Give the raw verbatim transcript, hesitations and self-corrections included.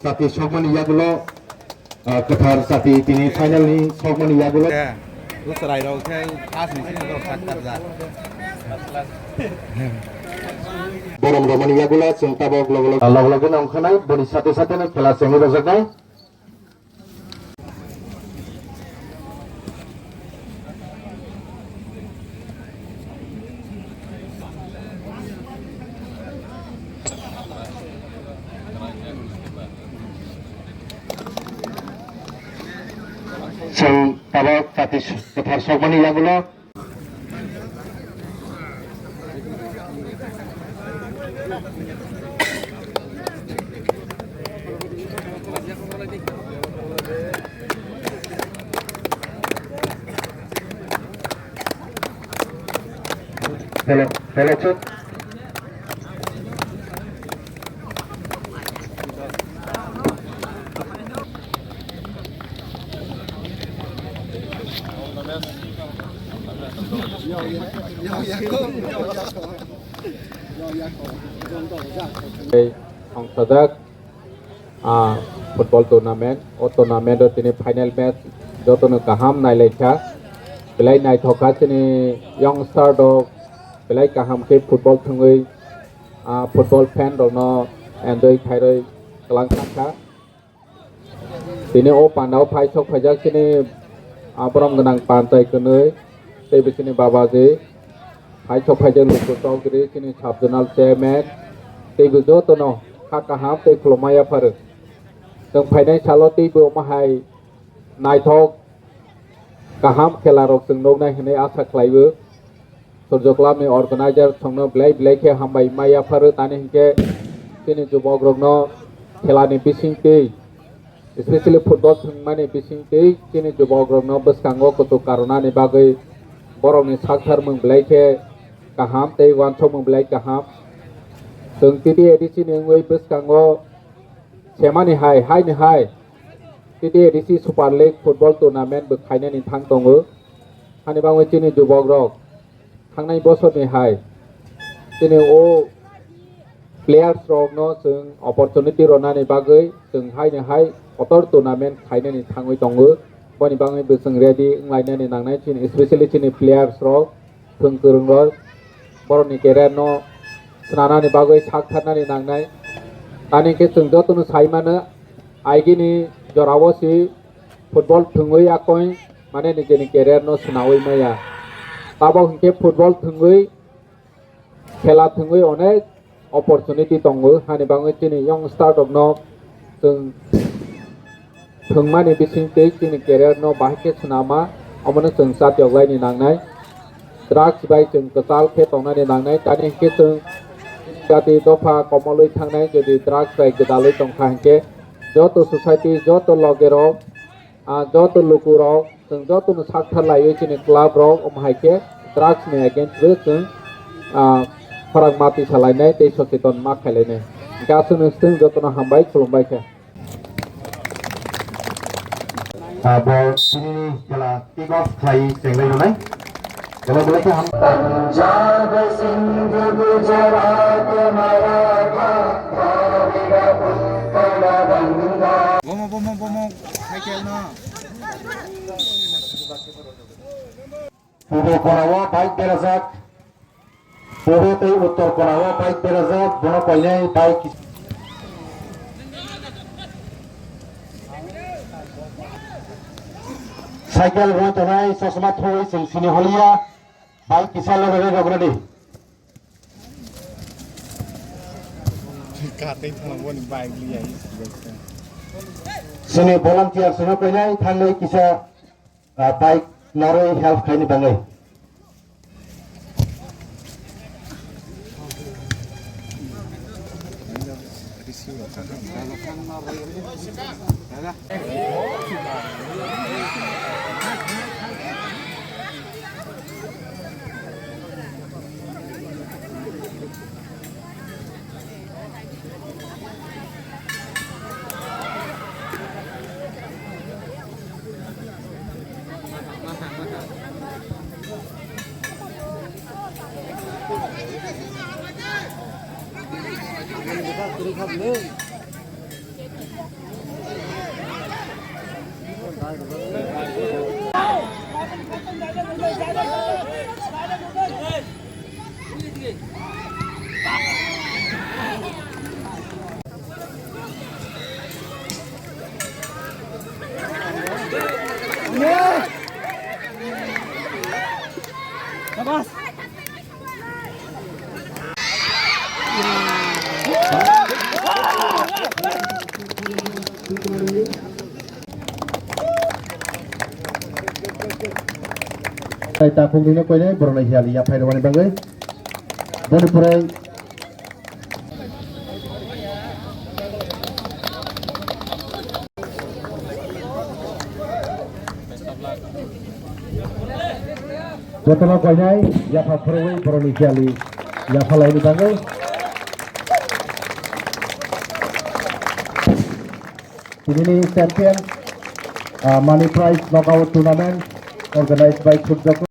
Chati sokmani yagulo, ah, kwthar chati tini final ni sokmani yagulo. Bwswrai rok khe first ni sini borok sak karjak. Borom romani yagulo chwng tabok logo logo, logo logo no wngkhanai, boni sate sate no khela chengwi rwjaknai. Chwng tabok chati kwthar sokmani yagulo. Hello, hello, check. Tei thongthajak, ah, football tournament, o tournament o tini final match jotono kaham nailaikha, belai naithok kha chini youngster rok, belai kaham khe football thwngwi, ah, football fan rokno enjoy khairwi kwlangkha kha. Tini o pandao phai sok phaijak chini, ah, borom gwnang panchai kwnwi, tei bo chini babaji phai sok phaijak Luku Chowdhury chini sub zonal chairman, tei bo jotono kha kaham tei khulumma yapharwi. Chwng phainai salo tei bo omo hai naithok kaham khela rok chwng nuknai hwnwi asa khlaiwi. Surjo Club ni organizer songno belai belai khe hambai ma yapharo, tani hinkhe chini jubok rokno khela ni bisingtwi, especially football thwngmani bisingtwi chini jubok rokno bwskango kuchuk karwnani bagwi borokni sakthar mung belai khe kaham tei uansukmung belai kaham. Chwng T T A D C ni wngwi bwskango semani hai, haini hai T T A D C Super League football tournament bo khainani thang tongo. Hani bagwi chini jubok rok thangnai bosorni hai chini o players rokno chwng opportunity rwnani bagwi chwng haini hai kotor tournament khainani thangwi tongo. Boni bagwi bo chwng ready wnglainani nangnai chini, especially chini players rok. Thwng kwrwng rok borokni career no swnamnani bagwi sak tharnani nangnai. Tani khe chwng jotono sai mano, aigini jorao si football thwngwi akoi mane nijini career no swnawi maya. Tabok hinkhe football thwngwi, khela thwngwi onek opportunity tongo, hani bagwi chini youngster rokno chwng thwngmani bisingtwi chini career no bahai khe swnama, omono chwng chatiyok laini nangnai. Drugs bai chwng kwchal khe tongnani nangnai, tani hinkhe chwng jati dopha komolwi thangnai, jodi drugs bai gwdalwi tongkha hinkhe joto society, joto logerok, ah, joto lukurok, chwng jotono sak thar laiwi chini club rok, omo hai khe drugs ni against o chwng, ah, khorang ma tisa lainai tei socheton ma khai lainai. Hwnkhe aswkno chwng jotono hambai, khulumbai khe. Ah, bo tini khela kick off khlai chenglai rwnai. Belai belai khe ham. Punjab, Sindh, Gujarat, Maratha, Dravida, Uttara, Ganga. Bomo, bomo, bomo, cycle no. Pubo korao bike berajak. Pubo tei uttor korao bike berajak. Bono koinai bike. Cycle rwi tongnai, chosma thoi chwng sini holiya. Bike kisa lorwi rok ready. Katwi thangmani bike liya. Sini volunteer sino koinai thangwi kisa, ah, bike narwi help khaini bagwi. Tai tapung rino koinai borok nai hiya li ya phai rwani bagwi. Boni pore Jotono koinai yapha phurwi borokni khiyali yapha laini bagwi. Tinini champion, ah, money prize knockout tournament organized by Surjya